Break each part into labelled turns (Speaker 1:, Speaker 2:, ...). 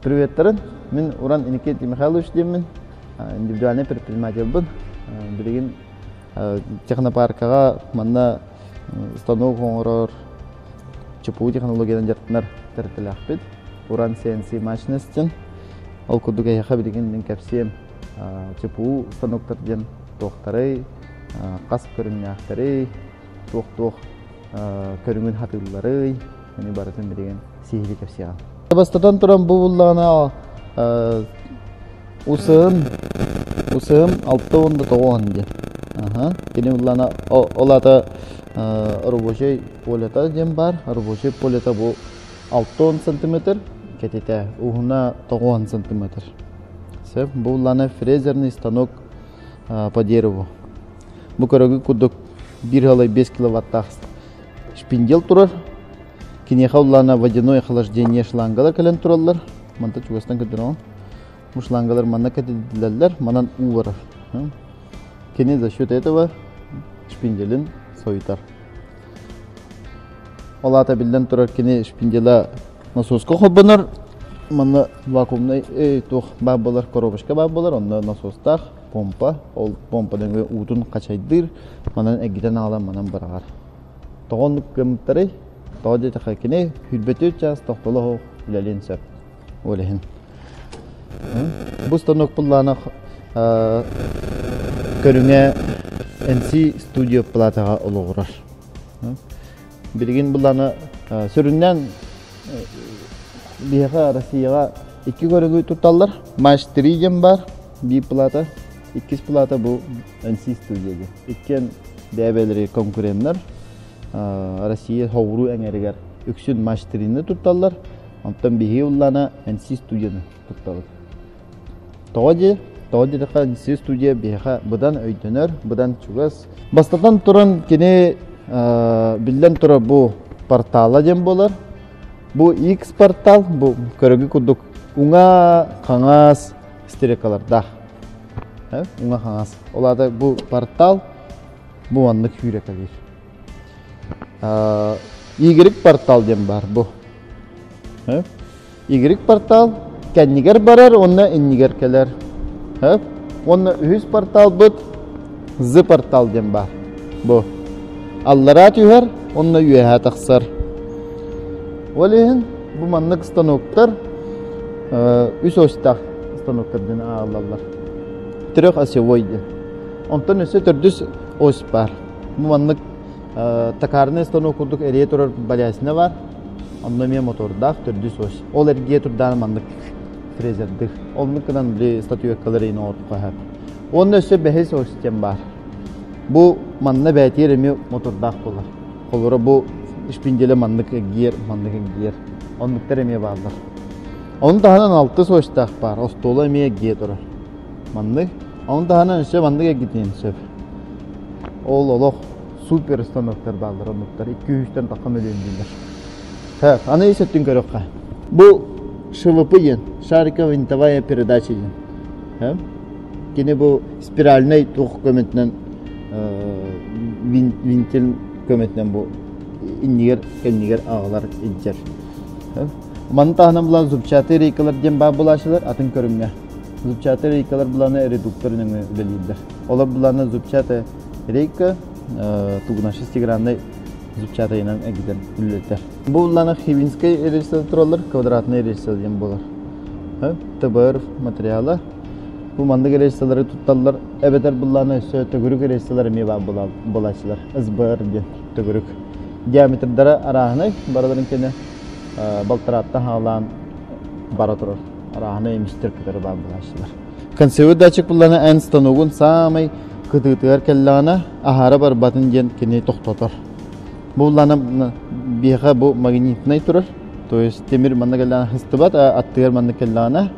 Speaker 1: Приветтерин. Мин Уран Иннокентий Михайлович диэммин. Индивидуальный предпринимательбын. Билигин технопаркаҕа манна станок оҥорор ЧПУ технологиянан дьарыктанар тэрилтэлээхпит. Уран CNC мощностин. Ол курдук эһиэхэ билигин мин кэпсиэм ЧПУ станоктар диэн туохтарый, хас көрүҥнээхтэрий, туох-туох көрүҥүн хатыылларый, ини барытын билигин сиһилии кэпсиэҕим. Бастатан туран бу буллаҕына усыһым усыһым 69 диэн. Аха. Кини буллаҕына ол аата рабочай полета диэн баар. Рабочай полета бу 60 сантиметр кэтитэ, уһуна 90 сантиметр. Сөп. Бу буллаҕына фрезерный станок по дереву. Бу көрөгү курдук 1,5 киловаттаах шпиндел турар. Киниэхэ улаана водяное охлаждение шлангалар кэлэн тураллар. Манта чугастан көрдөрөҕүн. Бу шлангалар манна кэтиллэллэр, манан уу барар. Кини за счет этого шпинделин сойутар. Ол аата биллэн турар кини шпиндела насоска холбонор. Манна вакуумнай туох баар буолар, коробочка баар буолар, онно насостаах помпа, ол помпаны уутун хачайдыыр, манан эргитэн аҕалан манан быраҕар. Тоҕо оннук гыммыттарый? Тоҕо диэтэххэ кини сүүрбэтүөрт чаас тохтоло суох үлэлиэн сөп. Ол иһин. Бу станок буллаана көрүҥэ NC Studio платаҕа олоҕурар. Билигин буллаана сүрүннээн биһиэхэ Россияҕа икки көрүҥү тутталлар. Матч 3 диэн баар, биир плата, иккис плата бу NC Studio диэн. Иккиэн бэйэ-бэйэлэри конкуреннар. Россия соҕуруу эҥэригэр үксүн Матч 3-ни тутталлар. Онтон биһиги уллаана NC Studio-ну туттабыт. Тоҕо дии? Тоҕо диэтэххэ NC Studio биһиэхэ быдан өйдөнөр, быдан чугас. Бастатан туран кини биллэн турар бу портала диэн буолар. Бу X портал бу көрөгү курдук уҥа хаҥас стрелкалардаах. Уҥа хаҥас. Ол аата бу портал бу маннык сүүрэкэлиир. Y портал диэн баар бу. Y портал кэннигэр барар уонна иннигэр кэлэр. Уонна үһүс порталбыт Z портал диэн баар. Бу. Аллараа түһэр уонна үөһээ тахсар. Ол иһин бу маннык станоктар үс осьтаах станоктар диэн ааҕыллаллар. Трехосевой диэн. Онтон өссө төрдүс ось баар. Бу маннык токарный станок курдук эрийэ турар балясина баар. Онно эмиэ мотордаах төрдүс ось. Ол эргийэ турдаан маннык фрезердых. Оннук гынан били статуэткалар иин оҥордоххо сөп. Уонна өссө бэһис ось диэн баар. Бу манна бээтиэр эмиэ мотордаах буолар. Холобура бу шпинделе маннык эргийэр, маннык эргийэр. Оннуктар эмиэ бааллар. Ону таһынан алтыс осьтаах баар. Остуола эмиэ эргийэ турар. Маннык. Ону таһынан өссө маннык эргитиэн сөп. Ол олох супер станоктар бааллар оннуктар. Икки үстэн тахха мөлүйүөн дииллэр. Так, аны ис өттүн көрүөххэ. Бу ШВП диэн, шариково-винтовая передача диэн. Кини бу спиральнай туох көмөтүнэн винтель көмөтүнэн бу иннигэр кэннигэр аҕалар илдьэр. Маны таһынан булан зубчатые рейкалар диэн баар булааччылар атын көрүҥҥэ. Зубчатые рейкалар буланы редуктор нөҥүө үлэлииллэр. Олор буланы зубчатая рейка тугунан шестигранный зубчатайынан эгитэн үлэлэтэр. Бу булланы Хивинскэй рельса тураллар, квадратный рельса диэн буолар. ТБР материала. Бу маннык рельсалары тутталлар, эбэтэр булланы өссө төгүрүк рельсалар эмиэ баар буолааччылар. СБР диэн төгүрүк. Диаметрдара арааһынай, барыларын кэнэ балтарааттан хаалаан бара турар. Арааһынай эмистер кытары баар буолааччылар. Концевой датчик булланы эн станогун саамай кытыытыгар кэллэҕинэ аһара барбатын диэн кини тохтотор. Бу булланы биһиэхэ бу магнитнай турар, то есть тимир манна кэллэҕинэ хыстыбат, а аттыгар манна кэллэҕинэ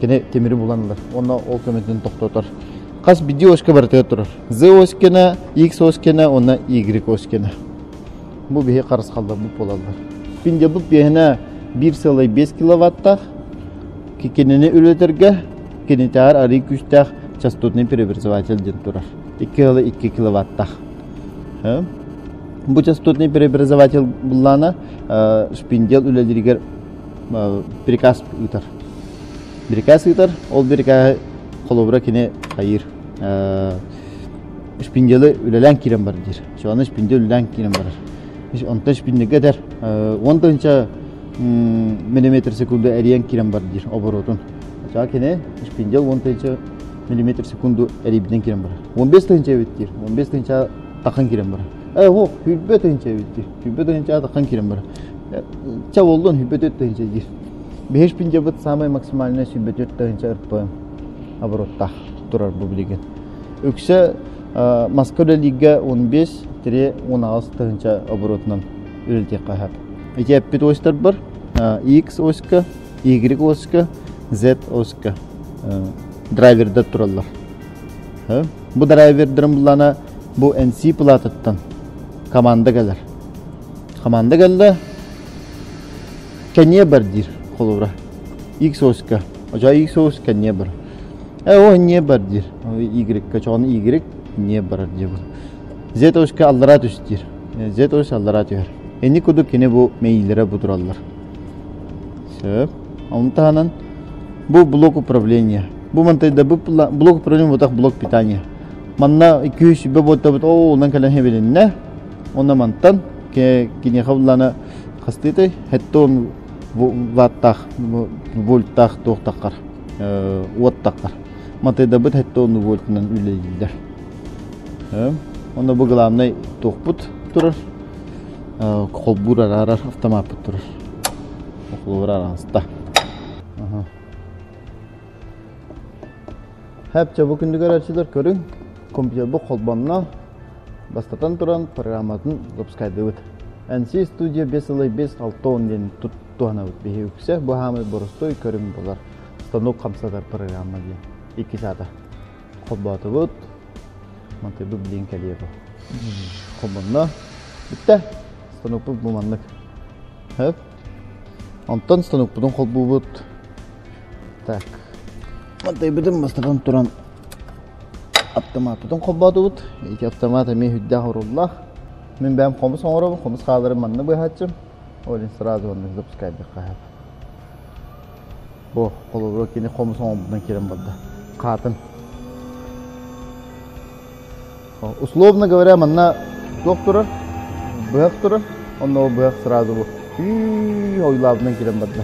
Speaker 1: кини тимири булан ылар. Уонна ол көмөтүн тохтотор. Хас биирдии оська барытыгар турар. Z оськена, X оськена уонна Y оськена. Бу биһи харысхалларбыт буолаллар. Пиндебут биэһинэ 1,5 киловаттаах. Кинини үлэтэргэ кинитээҕэр арыы күүстээх частотный преобразователь диэн турар. 2,2 киловаттаах. Бу частотный преобразователь буллаана шпиндел үлэлииригэр приказ ыытар. Бирикээс ыытар, ол бирикээһи холобура кини хайыыр. Шпинделы үлэлээн киирэн бар диир. Аны шпиндель үлэлээн киирэн барар. Онтон шпинделгэ этэр 10 тыһыынча миллиметр секунду эрийэн киирэн бар диир оборотун. Чаа кини шпиндель 10 тыһыынча миллиметр секунду эрийбитин киирэн барар. 15 тыһыынча эбит диир. 15 тыһыынча тахан киирэн барар. Э, ох, 20 тыһыынча эбит диир. 20 тыһыынча тахан киирэн барар. Ча болдун 24 тыһыынча диир. Биһи шпинделбит самый максимальный 24 тыһыынча РПМ обороттаах турар бу билигин. Үксэ маска үлэлииргэ 15-18 тыһыынча оборотунан үлэлэтиэххэ сөп. Ити эппит осьтарбар X оська, Y оська, Z оська драйвердар тураллар. Бу драйвердарын буллана бу NC плататтан команда кэлэр. Команда кэллэ, кэнниэ бар диир холобура. X оська. Оча X ось кэнниэ бар. Э, о не бар диир. Y-ка чоҕону Y не барар диир. Z оська аллараа түс диир. Z ось аллараа түһэр. Эни кудук кини бу мэйиилэрэ бу тураллар. Сөп. Оны таһынан бу блок управления. Бу мантайда бу блок управления бутах блок питания. Манна 200 буоттабыт оо онон кэлэн хэбилиннэ. Онно мантан киниэхэ буллана хастыытай хеттон ваттаах вольттаах туохтаххар уоттаххар. Мантайдабыт хеттон вольтунан үлэлииллэр. Онно бу главный туохпут турар. Холбуур араарар автомаппыт турар. Холбуур араанста. Хэп бу күндүгэр көрөөччүлэр көрүҥ, компьютербут холбонно. Бастатан туран программатын запускайдыбыт. NC Studio 5,5 6 диэн туһанабыт биһи үксэ. Бу хаамай боростуой көрүҥ болар. Станок хамсатар программа диэн. Икки саата. Холбоотубут. Мантайбыт билин кэлиэ бу. Холбонно. Бүттэ. Станокпут бу маннык. Хөп. Онтон станокпутун холбуубут. Так. Мантайбытын бастатан туран автоматпытын холбоотубут. Ити автомат эмиэ үрдээх оруоллаах. Мин бэйэм хомус оҥоробун, хомус хааларын манна быһааччым. Ол иһин сразу онно запускайдахха сөп. Бу холобура кини хомус оҥорбутунан киирэн барда. Хаатын. Условно говоря, манна туох турар? Быһах турар. Онно ол быһах сразу бу ойулаабытынан киирэн барда.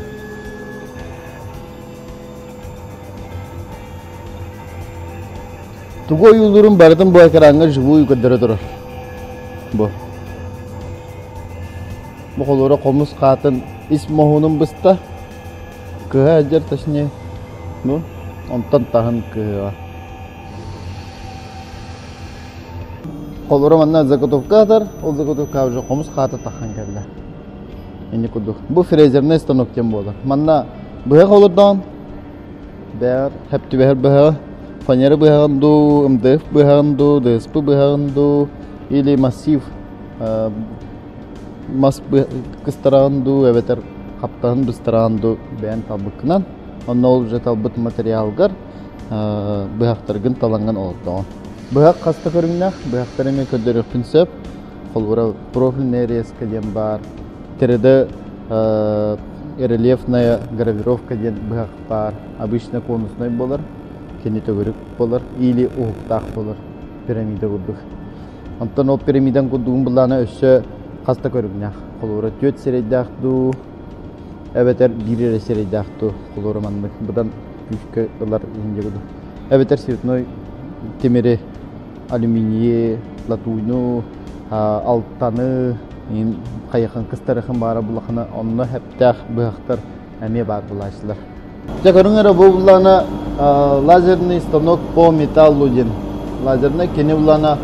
Speaker 1: Тугу ойуулуурун барытын бу экраҥҥа живую көрдөрө турар. Бу. Бу холура хомус хаатын ис моһуонун быста. Кыһа дьэр точнее. Ну, онтон таһын кыһыа. Холура манна заготовка атар, ол заготовка уже хомус хаата тахан кэллэ. Инни курдук. Бу фрезерный станок диэн буолар. Манна быһах олордоон, бээр хэптүбэһэр быһаҕы, фанера быһаҕын дуу, МДФ быһаҕын дуу, ДСП быһаҕын дуу, или массив мас кыстараҕын дуу, эбэтэр хаптаһын быстараҕын дуу бэйэн талбыккынан. Онно ол уже талбыт материалгар быһахтаргын талаҥҥын олордоҕун. Быһах хаста көрүҥнээх, быһахтар эмиэ көрдөрүөхпүн сөп. Холобура, профильная резка диэн баар, 3D рельефная гравировка диэн быһах баар. Обычно конусный буолар, кини төгүрүк буолар или уһуктаах буолар, пирамида курдук. Онтон ол пирамидан курдугун былаана өссө хаста көрүҥнээх. Холобура, түөрт сирэйдээх дуу, эбэтэр биир эрэ сирэйдээх дуу, холобура маннык быдан күүскэ ылар иһин курдук. Эбэтэр цветной тимири, алюминийи, латуню, алтаны, хайахан кыстарыхын баара булахына онно хэптээх быһахтар эмиэ баар булааччылар. Дьэ көрүҥ эрэ бу буллаана лазерный станок по металлу диэн. Лазерный кини буллаана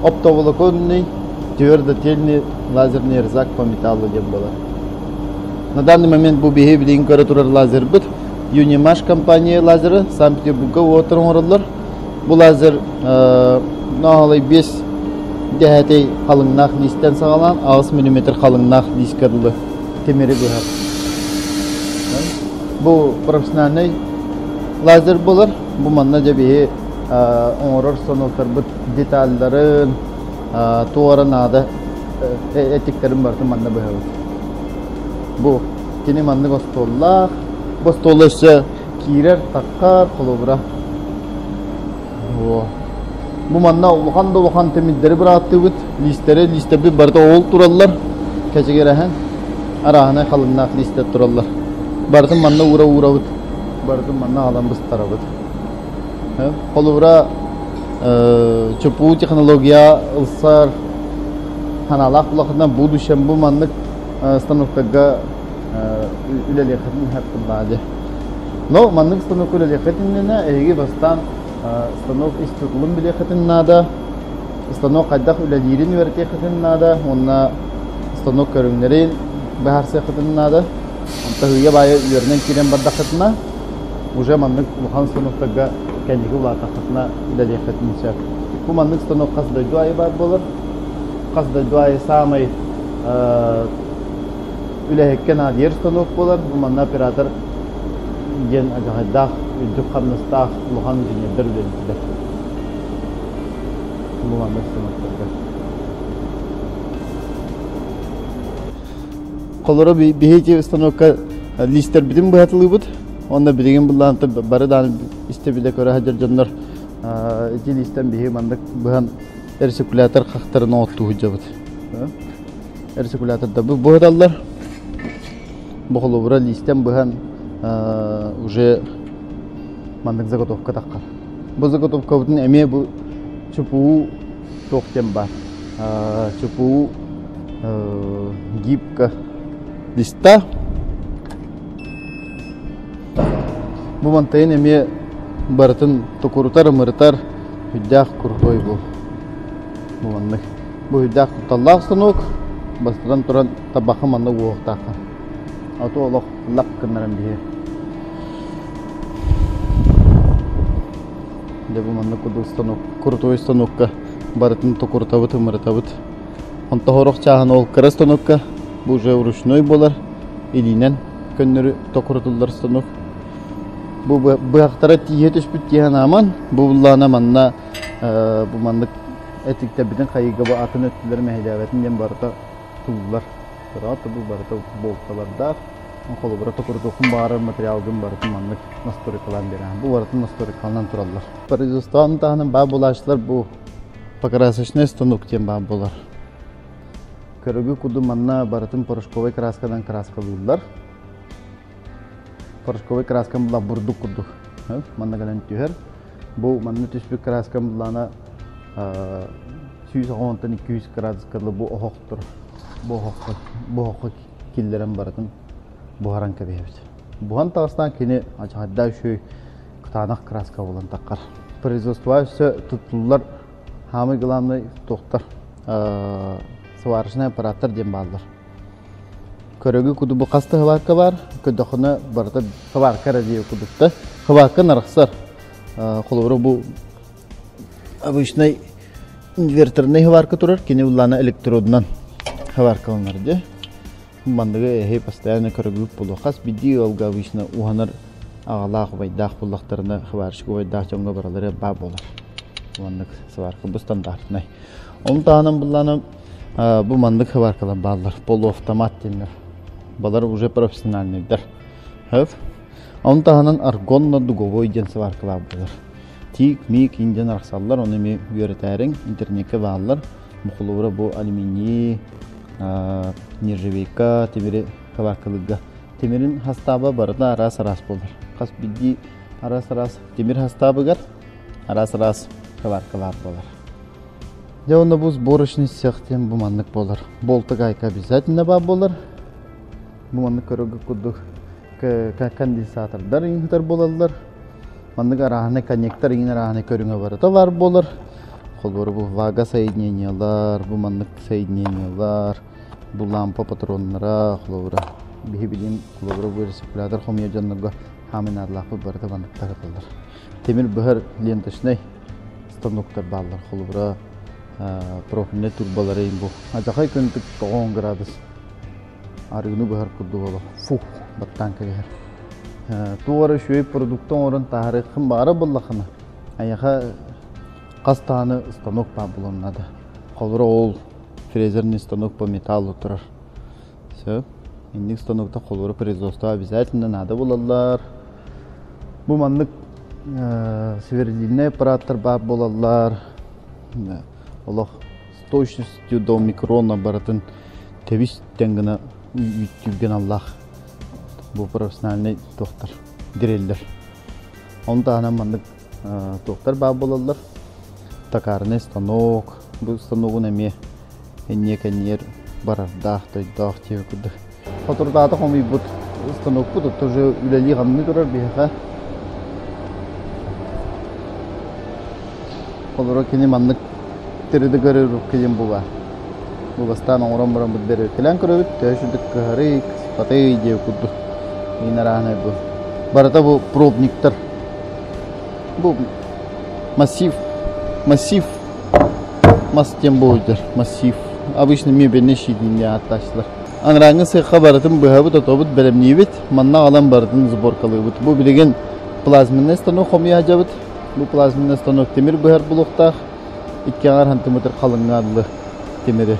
Speaker 1: оптоволоконный твердотельный лазерный резак по металлу диэн буолар. На данный момент бу биһи билигин көрө турар лазербыт Юнимаш компания лазеры Санкт-Петербурга уотар оҥороллор. Бу лазер ноолой 5 дэһэтэй халыҥнаах лиистэн саҕалаан 8 миллиметр халыҥнаах лиискэ дылы тимири быһар. Бу профессиональный лазер буолар. Бу манна дьэ биһи оҥорор станоктарбыт деталларын туора наада этиктэрин барытын манна быһабыт. Бу кини маннык остуоллаах. Бу остуол өссө киирэр, таххар, холобура. Бу манна улахан да улахан тимирдэри бырааттыыбыт, лиистэри, лиистэрбит барыта ол тураллар, кэчигирэһэн, арааһынай халыҥнаах лиистэр тураллар. Барытын манна уура-уурабыт, барытын манна аҕалан быстарабыт. Холобура, чопуу технология ылсар ханаалаах улаханынан будущем бу маннык станоктарга үлэлиэххитин сөп дии. Но маннык станок үлэлиэххит иннинэ эһиги бастаан станок ис тутулун билиэххитин наада, станок хайдах үлэлиирин үөрэтиэххитин наада уонна станок көрүҥнэрин быһаарсыаххытын наада. Онтон ыйа баайы үөрэнэн киирэн бардаххытына, уже маннык улахан станоктарга кэнники улаатаххытына үлэлиэххитин сөп. Бу маннык станок хас дойду аайы баар буолар. Хас дойду аайы саамай үлэһиккэ наадыйар станок буолар. Бу манна оператор диэн адьаҕайдаах, үрдүк хамнастаах улахан инженердэр үлэлииллэр. Бу маннык станоктарга. Холоро биһиги станокка лиистэрбитин быһатылыыбыт. Онно билигин былаан бары дааны истэ-билэ көрө сылдьар дьоннор ити лиистэн биһиги маннык быһан рециркулятор хахтарын оҥоттуу сылдьабыт. Рециркуляторда быһыталлар. Бу холобура лиистэн быһан уже маннык заготовка таххар. Бу заготовкабытын эмиэ бу ЧПУ туох диэн баар. ЧПУ гибко листа. Бу мантайын эмиэ барытын токурутар, ымырытар үрдээх крутой бу. Бу маннык. Бу үрдээх кутталлаах станок. Бастатан туран табахы манна уоһуохтаахха. А то олох лап гыннаран биһи. Дьэ бу маннык курдук станок, крутой станокка барытын токурутабыт, ымырытабыт. Онто сорох чааһын ол кыра станокка бу уже ручной буолар, илиинэн көннөрү токурутуллар станок. Бу быһахтара тииһэ түспүт тииһэн ааман, бу буллаана манна бу маннык этиктэрбитин хайыыга бу атын өттүлэр мэһэйдээбэтин диэн барыта туллар. Кыраҕа бу барыта болталардаах. Холобура токурутуоххун баҕарар материалгын барытын маннык настройкалаан биэрэҕин. Бу барытын настройкаланан тураллар. Производствоны таһынан баар буолааччылар бу покрасочный станок диэн баар буолар. Көрөгү куду манна барытын порошковай красканан краскалыыллар. Порошковай краскан була бурдук курдук. Манна кэлэн түһэр. Бу манна түспүт краскан буллаана 110-тан 200 градуска бу оһохтор. Бу оһоххо, бу оһоххо киллэрэн барытын буһаран кэбиһэбит. Буһан таҕыстаан кини ачахайдаа үчүгэй кытаанах краска буолан таххар. Производство өссө туттуллар самый главный туохтар сварочный аппараттар диэн бааллар. Көрөгү куду бу хас да хыбаакка бар, көрдөххүнэ барыта хыбаакка эрэ диye кудукта. Хыбаакка нарахсар. Холобура бу обычный инверторный хыбаарка турар, кини улаана электродунан хыбааркаланар дии. Манныгы эһи постоянно көрөгүк буолуо. Хас биирдии ыалга обычно уһанар аҕалаах убайдаах буллахтарына хыбаарщик убайдаах дьоҥҥо баралара баа буолар. Маннык сварка бу стандартнай. Ону таһынан буллаана бу маннык хыбааркалар бааллар. Полуавтомат диэннэр. Балар уже профессиональныйдар. Хөп. Ону таһынан аргонно-дуговой диэн сваркалаах буолар. Тиик, миик индиан арахсаллар, ону эмиэ үөрэтээриҥ, интернеккэ бааллар. Холобура бу алюминий, нержавейка, тимири хабааккалыырга. Тимирин хастааба барыта араас-араас буолар. Хас биирдии араас-араас тимир хастаабыгар араас-араас хабааркалаах буолар. Дьэ онно бу сборочный цех диэн бу маннык буолар. Болта гайка обязательно баар буолар. Бу маннык көрөргө курдук конденсатордар ыҥытар буолаллар. Маннык арааһынай коннектор иҥин арааһынай көрүҥэ барыта баар буолар. Холобура бу вага соединениелар, бу маннык соединениелар, бу лампа патроннара, холобура биһи билим холобура бу рециркулятор хомуйар дьоннорго хаамай наадалаахпыт барыта манныктар ыталлар. Тимир быһар ленточнай станоктар бааллар. Холобура профильнай турбалары бу адьахай күнтүк 90 градус арыыны быһар курдук олох фух баттаан кэбиһэр. Туох эрэ үчүгэй продукты оҥорон таһаарыаххын баҕара буоллаххына, айаха хас даҕаны станок баар буолуон наада. Холобура ол фрезерный станок по металлу турар. Сөп. Инник станокта холура производство обязательно надо булаллар. Бу маннык сверлильный аппараттар баар буолаллар. Олох с точностью до микрона барытын тэбис тэҥ гына үүттүүргэн аллаах бу профессиональный туохтар дреллэр. Оны таһынан маннык туохтар баар буолаллар. Токарный станок, бу станогун эмиэ энниэ кэнниэр барардаах, тойдоох диэбит курдук. Соторутааҕыта хомуйбут станокпут тоже үлэлии-хамныы турар биһиэхэ. Холобура кини маннык 3D көрөрүккэ диэн бу баар. Бу бастаан оҥорон баран бу бэрэбиэркэлээн көрөбүт, төһө сүрдүк кыһарый, кыспатый диэбит курдук. Иин арааһынай бу. Барыта бу пробниктар. Бу массив, массив мас диэн буолуйдар, массив. Обычно мебельный щитинге ааттааччылар. Анарааҥҥы сыахха барытын быһабыт, отобут, бэлэмниибит. Манна аҕалан барытын сборкалыыбыт. Бу билигин плазменный станок хомуйа сылдьабыт. Бу плазменный станок тимир быһар булуохтаах. Икки аҥар сантиметр халыҥҥа дылы тимири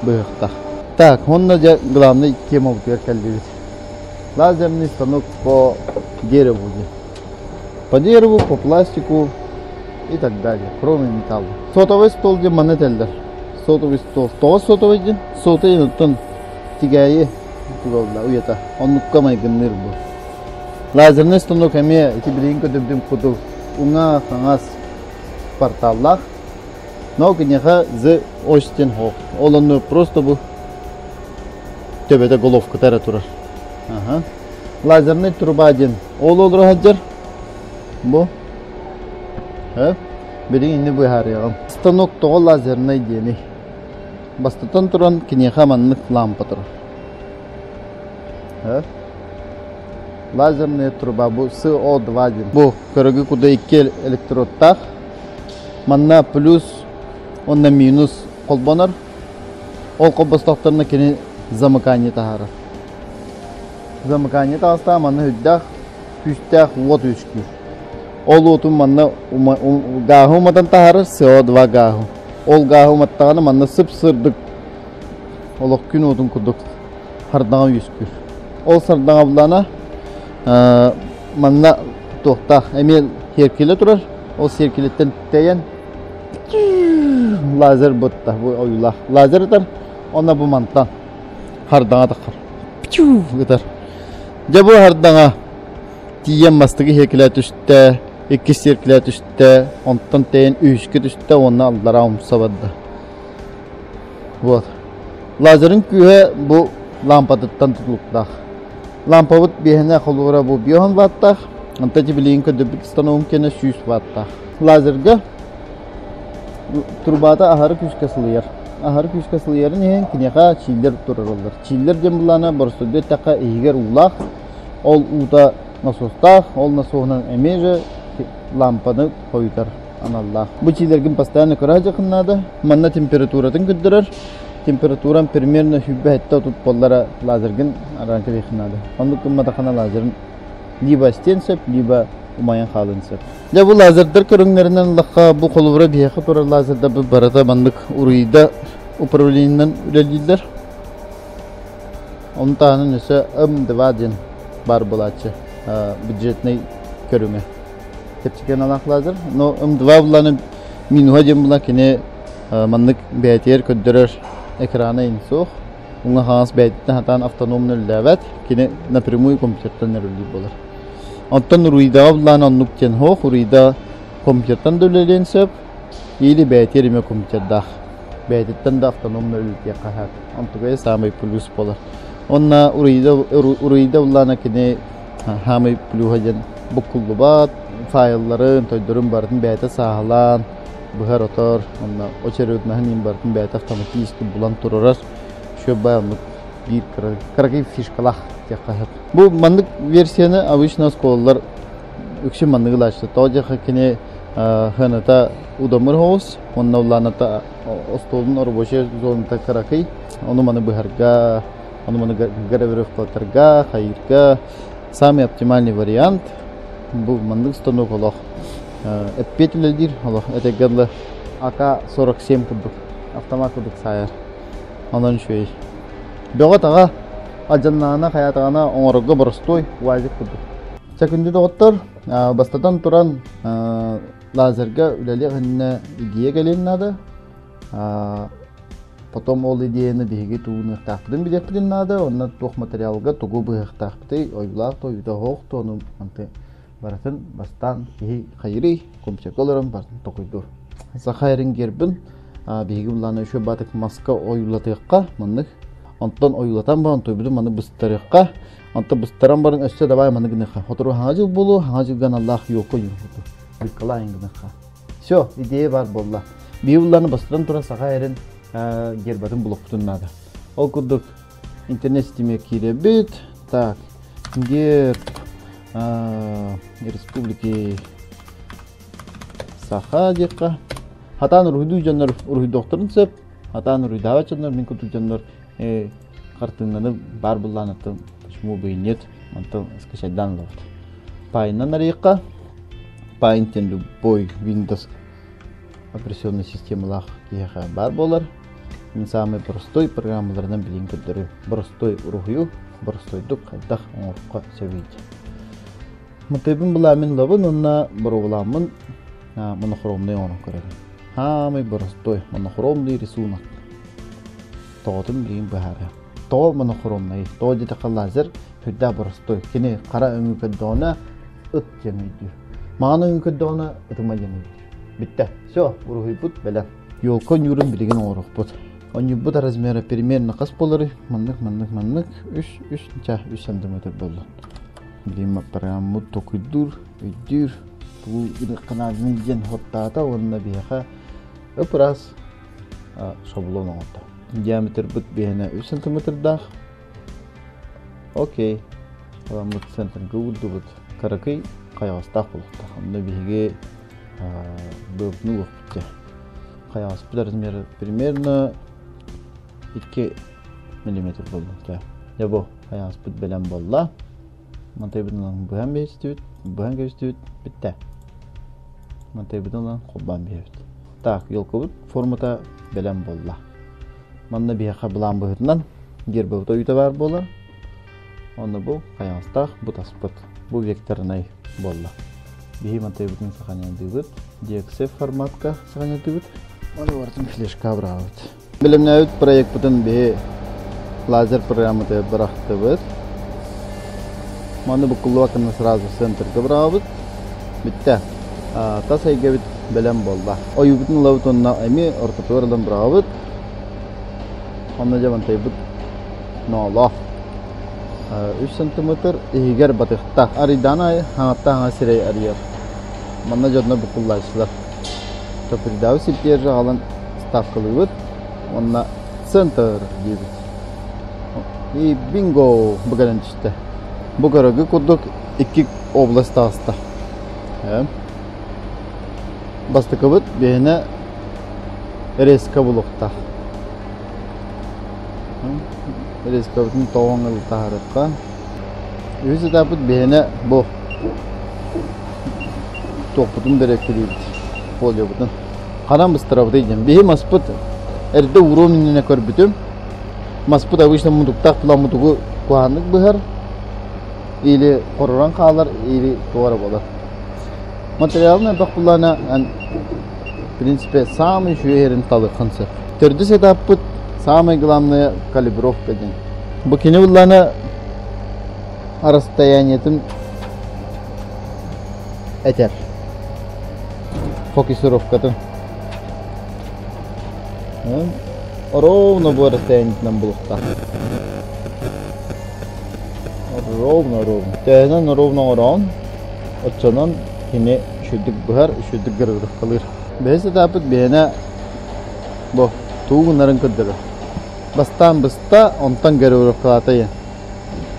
Speaker 1: быһыахтаах. Так, уонна дьэ главный темабытыгар кэллибит. Лазерный станок по дереву диэн. По дереву, по пластику и так далее, кроме металла. Сотовый стол диэн манна этэллэр. Сотовый стол. Тоҕо сотовый диэн? Сотовый оттон тигээйи тугалла уйата. Оннукка майгынныыр бу. Лазерный станок эмиэ ити билигин көтүрдүм кудул уҥа хаҥас порталлаах. Но киниэхэ The Остин Hall. Ол онно просто бу төбөтө головката эрэ турар. Аха. Лазерный труба диэн ол олоро сылдьар. Бу. Билигин инни быһаарыаҕым. Станок тоҕо лазернай диэний? Бастатан туран киниэхэ маннык лампа турар. Лазерная труба бу СО2 диэн. Бу көрөгү куда икки электродтаах. Манна плюс уонна минус холбонор. Ол холбостохторуна кини замыкание таһаарар. Замыкание таҕыстаҕа манна үрдээх күүстээх уот үөскүүр. Ол уотун манна гааһы уматан таһаарар СО2 гааһы. Ол гааһы уматтаҕына манна сып-сырдык олох күн уотун курдук сардаҥа үөскүүр. Ол сардаҥа буллаҕына манна туохтаах эмиэ сиэркилэ турар. Ол сиэркилэттэн тэйэн лазер бутта бу ойуулаах лазер ытар онно бу мантан хардаҥа таххар ытар. Дьэ бу хардаҥа тиийэн мастыгы сиэркилэ түстэ, иккис сиэркилэ түстэ, онтон тэйэн үһүскэ түстэ уонна аллараа умса барда. Вот. Лазерын күүһэ бу лампатыттан тутулуктаах. Лампабыт биэһинэ холуура бу 5 ваттаах, онтон билигин көрдөрбүт станогум кэнэ 100 ваттаах. Лазерга Турбата аһары күүскэ сылыйар. Аһары күүскэ сылыйарын иһин киниэхэ чииллэр турараллар. Чииллэр диэн былаана боростуойдуу эттэххэ иһигэр уулаах, ол уута насостаах, ол насоһунан эмиэ же лампаны хойутар аналлаах. Бу чиилэргин постоянно көрө сылдьыаххын наада. Манна температуратын көрдөрөр. Температурам примерно 107 буоллара лазергын аран кэбиэххин наада. Оннук гымматаххына лазерын либо стен сөп, либо умайан хаалын сөп. Дьэ бу лазердар көрүҥнэринэн ыллахха, бу холобура биһиэхэ турар лазердарбыт барыта маннык уруйда управлениенан үлэлииллэр. Ону таһынан өссө М2 диэн баар буолааччы бюджетный көрүҥэ. Чэпчэки аналаах лазер. Но М2 булланы минуһа диэн була кини маннык бэйэтигэр көрдөрөр экрана ин суох. Уҥа хаҥас бэйэтиттэн сатаан автономно үлэлээбэт. Кини напрямую компьютертан үлэлиир буолар. Оттон Руидаҕа буллаан оннук диэн суох. Руида компьютертан да үлэлиэн сөп, или бэйэтигэр эмиэ компьютердаах. Бэйэтиттэн да автономно үлэлиэххэ сөп. Онтугай саамай плюс буолар. Уонна Руида, Руида буллаана кини саамай плюһа диэн буккуллубат, файлларын, тойдорун барытын бэйэтэ сааһылаан, быһар-отор, уонна очередноһын иин барытын бэйэтэ автоматически булан турарар. Үчүгэй оннук биир кыракый фишкалаах диэххэ сөп. Бу маннык версияны обычно оскуолалар үксүн манныгы ылааччы. Тоҕо диэххэ кини сыаната удамыр соҕус, уонна улааната остуолун рабочай зоната кыракый. Ону маны быһарга, ону маны гравировкалатарга, хайыырга самый оптимальный вариант. Бу маннык станок олох эппиэт үлэлиир, олох этэргэ дылы АК-47 курдук, автомат курдук саайар. Онон үчүгэй. Бөҕө-таҕа. Алдьаннаҕына хайаатаҕына оҥорорго боростуой УАЗик курдук. Чэ күндү доҕоттор, бастатан туран лазерга үлэлиэх иннинэ идея кэлиэн наада. Потом ол идеяны биһиги тууныахтаахпытын билиэхпитин наада, онно туох материалга тугу быһыахтаахпытый, ойуулаах да, ойуута оһох да, ону манты барытын бастаан киһи хайырый, компьютерга олорон барытын токуйдуур. Саха эрин гербин биһиги буллаана үчүгэй баатык маска ойуулатыахха маннык. Онтон ойуулатан баран тойбутун маны быстарыахха. Онтон быстаран баран өссө давай маны гыныахха. Хотору хаҥа дьыл буолуо, хаҥа дьылга аналлаах елка ойуулату. Николай гыныахха. Все, идея бар буолла. Биһиги буллааны бастатан туран саха эрин гербатын булуохпутун наада. Ол курдук интернет ситимигэр киирэбит. Так, герб республики Саха диэххэ. Хатаан уруһуйдуу дьоннор уруһуйдуохтарын сөп. Хатаан уруһуйдаабат дьоннор, мин курдук дьоннор хартыынаны баар буллаанаттан почему бы и нет, онтон скачайдаан ылабыт. Паиннан арыйыахха. Paint любой Windows операционной системалаах киһиэхэ баар буолар. Мин саамай простой программаларынан билин көрдөрүү. Простой уруһуйу, боростойдук хайдах оҥороххо сөбүй. Матыыбын былааммын ылабын уонна боруобалааммын монохромнай оҥорон көрөбүн. Хаамай боростуой монохромный рисунок. Тоҕотун билигин быһаарыам. Тоҕо монохромнай? Тоҕо диэтэххэ лазер сүрдээх боростуой. Кини хара өҥү көрдөҕүнэ ыт диэн өйдүүр. Маҥан өҥү көрдөҕүнэ ытыма диэн өйдүүр. Бүттэ. Все, уруһуйбут бэлэм. Елка ньуурун билигин оҥоруохпут. Онньуйбут размера примерно хас буоларый? Маннык, маннык, маннык. Үс, үс, ча, үс сантиметр буолла. Билигин программабыт токуйдуур, өйдүүр, тугу гыныахха нааданы диэн хоттаата уонна биһиэхэ ып-ыраас шаблон оҥордо. Диаметрбыт биһиэнэ 3 сантиметрдаах. Окей. Аламмыт центрга уурдубут. Кыракый хайаҕастаах буолуохтаах. Онно биһиги быабытын угуохпут дьэ. Хайаҕаспыт размера примерно 2 миллиметр буолла. Дьэ бу хайаҕаспыт бэлэм буолла. Мантайбытын ылан быһан биэстибит, быһан кэбистибит, бүттэ. Мантайбытын ылан холбоон биэрэбит. Так, елкабыт формата бэлэм буолла. Манна биһиэхэ былаан быһыытынан гербовый ойуута баар буолар. Онно бу хайаҕастаах бу таспыт. Бу векторнай буолла. Биһи мантайбытын сохраняйдыыбыт. DXF форматка сохраняйдыыбыт. Оны барытын флешка быраабыт. Бэлэмнээбит проекпытын биһи лазер программатыгар бырахтыбыт. Маны буккуллубаккына сразу центрга быраҕабыт. Бүттэ. Тас эйгэбит бэлэм буолла. Ойуубутун ылабыт уонна эмиэ ортотугар ылан быраҕабыт. Онно дьэ мантайбыт ноолоох. 3 сантиметр иһигэр батыхта. Арыйдаан аайы хаҥатта хаҥа сирэй арыйар. Манна дьонно буккуллааччылар. Топырдаабыт сирдиэр аҕалан ставкалыыбыт уонна центр диибит. И бинго бу кэлэн түстэ. Бу көрөгү курдук икки область таҕыста. Бастакыбыт биһиэнэ резко булуохтаах. Резкабытын тоҕон ылытаһарыкка. Үһүс этаппыт биһиэнэ бу туохпутун бэрэккилиибит, фолиобутун. Ханан быстарабытый диэн. Биһи маспыт эрдэ ууруом иннинэ көрбүтүм. Маспыт обычно мутуктаах була мутугу куһааннык быһар или хоророн хаалар, или туора буолар. Материалын элбэх буллаана в принципе самый үчүгэй эрин талыаххын сөп. Төрдүс этаппыт самое главное калибровка диэн. Бу кини буллаана расстояниетын этэр. Фокусировкатын. Ровно бу расстояниетынан булуохтаах. Ровно, ровно. Төһөнөн ровно оҥороон, оччонон кини үчүгдүк быһар, үчүгдүк гырыгырыккалыыр. Бэһис этаппыт биһиэнэ бу туу гынарын көрдөрөр. Бастаан быста, онтон гырыгырыккалаата диэн.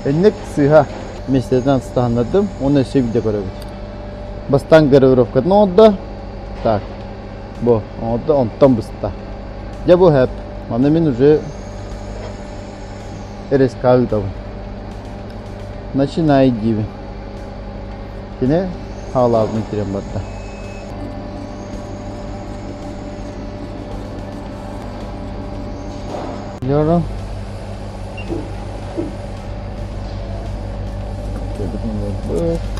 Speaker 1: Инник сыыһа миэстэтинэн астаһыннардым уонна өссө биирдэ көрөбүт. Бастаан гравировкатын оҥордо. Так, бу оҥордо, онтон быста. Дьэ бу хэп. Маны мин уже РСК ыытабын. Начинай диибин. Кини хаалаабытын киирэн барда. Дьоро. Буолбут.